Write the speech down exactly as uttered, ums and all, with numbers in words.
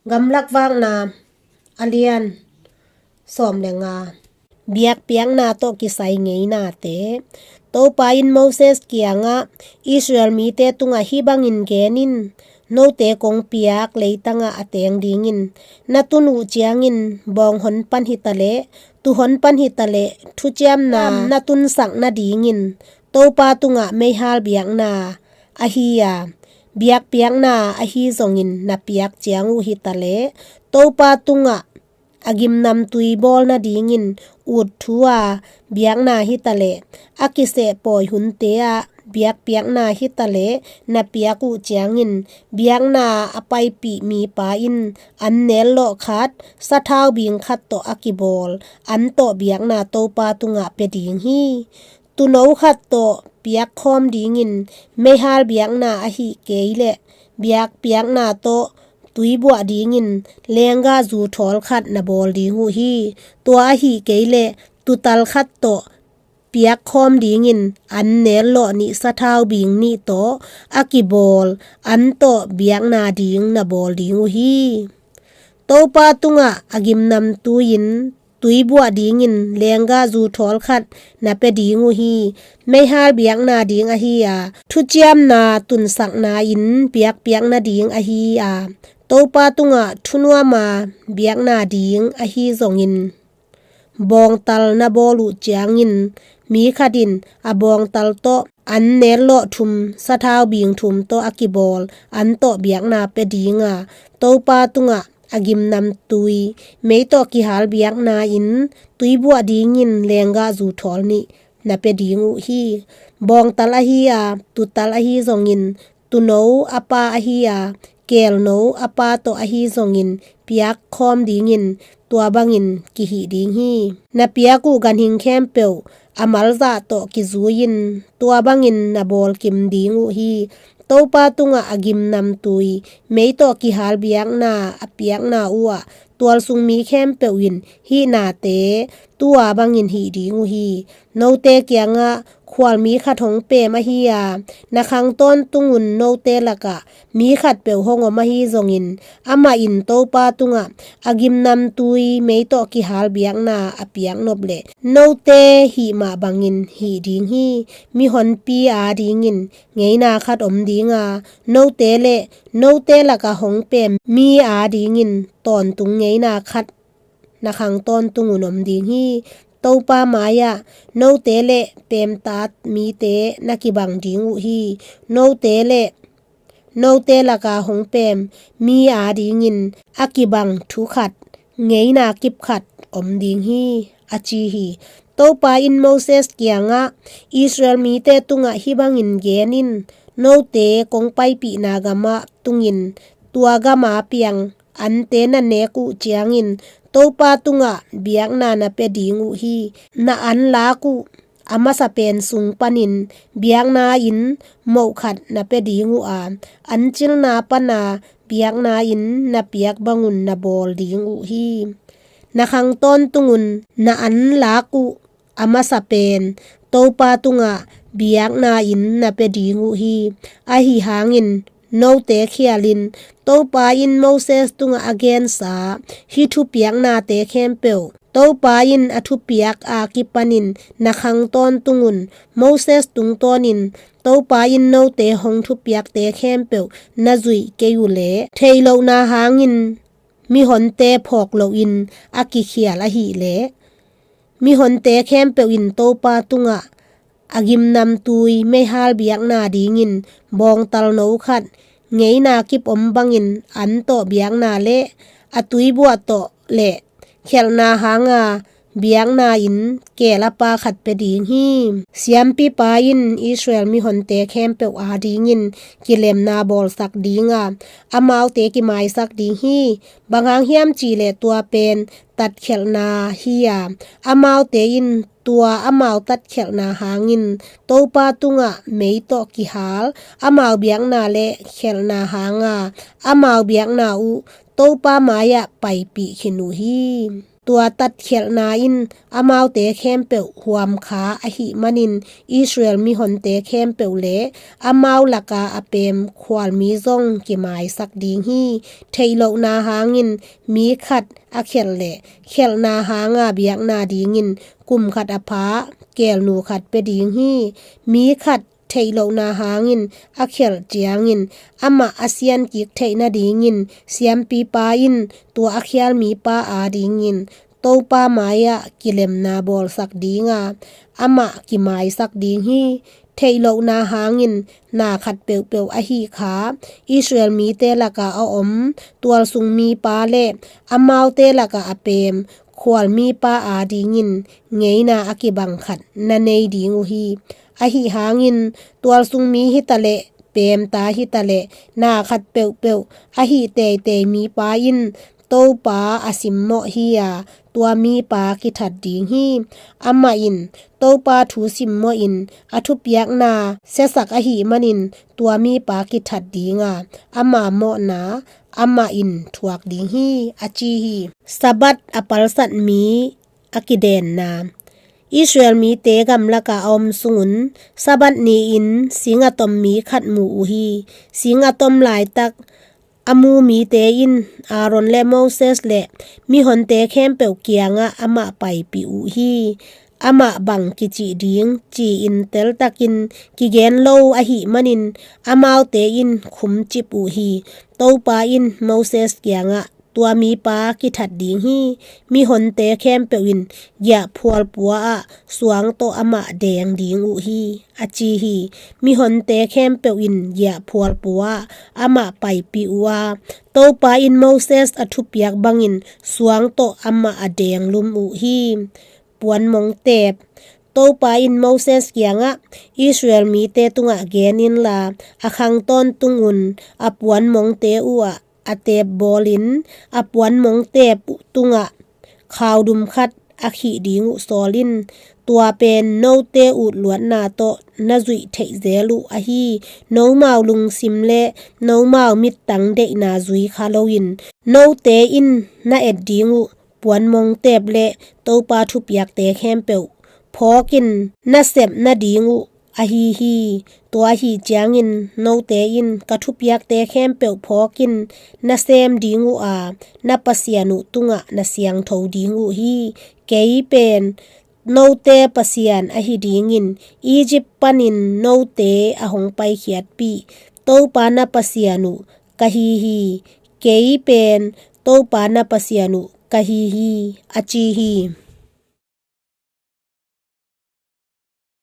Gamlak Vakna a lian sawm le nga. Biakpiakna tawh kisai ngeinate. Topa in Moses kiangah, Israel mite tungah hih bangin gen in: Note kong piak leitangah a teng dingin na tun uh ciangin, bawng hon pan hitaleh, tu hon pan hitaleh, thuciamna na tunsak nadingin Topa tungah meihal biakna ahi a, biakpiakna ahi zongin na piak ciang uh hitaleh, Topa tungah a gimnamtui bawl nadingin ut thu a biakna hitaleh, a kiseh pawi hunte ah biakpiakna hitaleh na piak uh ciangin, biakna a paipih mipa in an nellawh khat, sathau bing khat tawh a kibawl an tawh biakna Topa tungah pia ding hi. Tuuno khat tawh piakkhawm dingin meihal biakna ahih kei leh, biakpiakna tawh tuibuah dingin lenggahzu thawl khat na bawl ding uh hi. Tua ahih kei leh, tuutal khat tawh piakkhawm dingin an nellawh nih, sathau bing nih tawh a kibawl an tawh biakna ding na bawl ding uh hi. Topa tungah a gimnamtui-in tuibuah dingin lenggahzu thawl khat na pia ding uh hi. Meihal biakna ding ahi a, thuciamna tunsakna-in biakpiak nading ahi a, Topa tungah thunuama biakna ding ahi zongin, bawngtal na bawl uh ciangin, mi khat in a bawngtal tawh an nellawh thum, sathau bing thum tawh a kibawl an tawh biakna pia ding a, Topa tungah a gimnamtui, mei tawh kihal biakna-in tuibuah dingin lenggahzu thawl nih na pia ding uh hi. Bawngtal ahi a, tuutal ahi zongin, tuuno a pa ahi a, keelno a pa tawh ahi zongin piakkhawm dingin tua bangin kihih ding hi. Na piak uh ganhing khempeuh a malzah tawh kizui-in tua bangin na bawlkim ding uh hi. Topa tungah a gimnamtui, mei tawh kihal biakna a piakna uh ah tualsung mi khempeuh in hih nate tua bangin hih ding uh hi. Note kiangah khualmi khat hong pem ahi a, na khang tawntungun note lakah mi khatpeuh hong om ahi zongin, amah in Topa tungah a gimnamtui, mei tawh kihal biakna a piak nop leh, note hih mah bangin hih ding hi. Mihonpi adingin ngeina khat om ding a, note le note lakah hong pem mi adingin tawntung ngeina khat na khang tawntungun om ding hi. Topa mai-ah note le pemtat mite na kibang ding uh hi. Note le note lakah hong pem mi adingin a kibang thu khat, ngeina kip khat om ding hi, a ci hi. Topa in Moses kiangah, Israel mite tungah hih bangin gen in: Note kong paipihna gamah tungin, tua gama piang ante na nek uh ciangin Topa tungah biakna na pia ding uh hi. Na an lak uh a masa pen sung panin biakna-in moh khat na pia ding uh a, an cilna pana biakna-in na piak bangun na bawl ding uh hi. Na khang tawntungun na an lak uh a masa pen Topa tungah biakna-in na pia ding uh hi. Ahi hangin note khialin, Topa in Moses tungah a gensa hih thupiaknate khempeuh, Topa in a thupiak a kipanin na khang tawntungun Moses tungtawnin Topa in note hong thupiakte khempeuh na zuih kei uh leh, theihlohna hangin mihonte phawk lohin a kikhial ahih leh, mihonte khempeuh in Topa tungah a gimnamtui meihal biakna dingin bawngtal no khat, ngeina kip om bangin an tawh biakna le a tuibuah tawh le khelhna hanga biakna-in keel a pa khat pia ding hi. Siampipa in Israel mihonte khempeuh adingin kilemna bawlsak ding a, amaute kimaisak ding hi. Bang hang hiam cihleh tua pen tatkhelhna hi a, amaute in tua amau tatkhelhna hangin Topa tungah mei tawh kihal amau biakna le khelhna hanga amau biakna uh Topa mai-ah paipih khin uh hi. Tua tatkhialhna in amaute khempeuh huamkha ahih manin Israel mihonte khempeuh le amau laka a peem khualmi zong kimaisak ding hi. Theihlohna hangin mi khat a khialh le khialhna hanga biakna dingin kum khat a pha keelnu khat pia ding hi. Mi khat theihlohna hangin a khialh ciangin amah a siankik theih nadingin siampipa in tua a khialmipa adingin Topa mai-ah kilemna bawlsak dinga amah kimaisak ding hi. Theihlohna hangin na khat peuhpeuh ahi kha Israel mite laka a om tualsung mipa le amaute laka a peem khualmipa adingin ngeina a kibang khat na nei ding uh hi. Ahi hangin tualsung mi hitaleh peemta hitaleh na khat peuhpeuh ahi teitei mipa in Topa a simmawh hi-a tua mipa kithat ding hi. Amah in Topa thu simmawhin a thupiakna siasak ahih manin tua mipa kithat dinga ama mawhna amah in thuak ding hi, a ci hi. Sabbath a palsat mi a kidenna. Israel mite gamlaka a om sungun Sabbath ni-in sing a tom mi khat mu uh hi. Sing a tom laitak a mu mite in Aaron le Moses le mihonte khempeuh kiangah amah paipih uh hi. Amah bang kicih ding ci-in teltakin kigen lo ahih manin amaute in khumcip uh hi. Topa in Moses kiangah tua mipa kithat ding hi. Mihonte khempeuh in giahphual pua-ah suang tawh amah deng ding uh hi, a ci hi. Mihonte khempeuh in giahphual pua-ah amah paipih uh a, Topa in Moses a thupiak bangin suang tawh amah a deng lum uh hi. Puanmong teep. Topa in Moses kiangah Israel mite tungah gen inla a khang tawntungun a puanmongte uhah a teep bawlin a puanmong teep tungah khaudum khat a khih ding uh sawl in. Tua pen note utluatna tawh na zuih theih zel uh ahi nomau lungsim le nomau mittang deihna zui kha loin note in na et ding uh puanmong teep le Topa thupiakte khempeuh phawkin na sep nading uh ahi hi. Tua ahi ciangin note in ka thupiakte khempeuh phawkin na sem ding uh a, na Pasian uh tungah na siangtho ding uh hi. Kei pen note Pasian ahi dingin Egypt panin note a hong paikhiatpih Topa na Pasian uh ka hi hi. Kei pen Topa na Pasian uh ka hi hi, a ci hi.